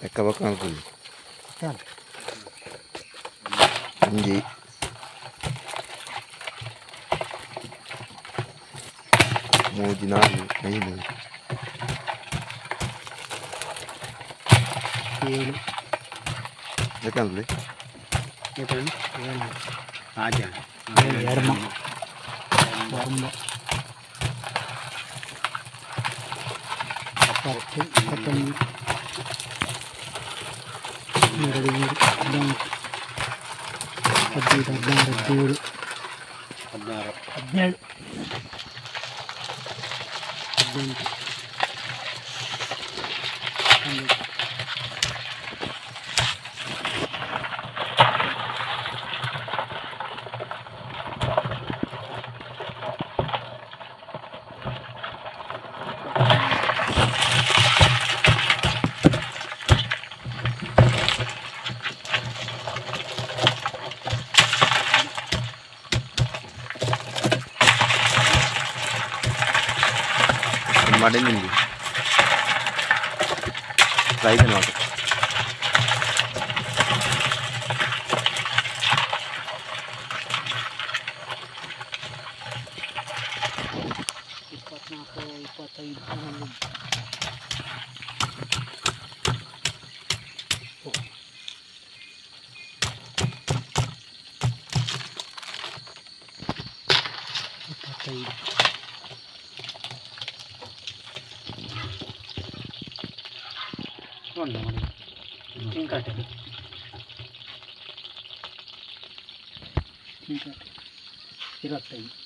ಎಕ್ಕ ಬಕ್ಕ ಅನ್ಕೊಳ್ಳಿ ಒಂಜಿ ಮೂಜಿ ನಾಲ್ಕು ಐದು ಏಳು ಲೆಕ್ಕ ಏಳು ಒಂಬ 10 21 2 3 4 15 16 17 18 19 20. ಮಡೆನಿಂದು ಟ್ರೈ ಮಾಡಿ. 24 25 25. 25.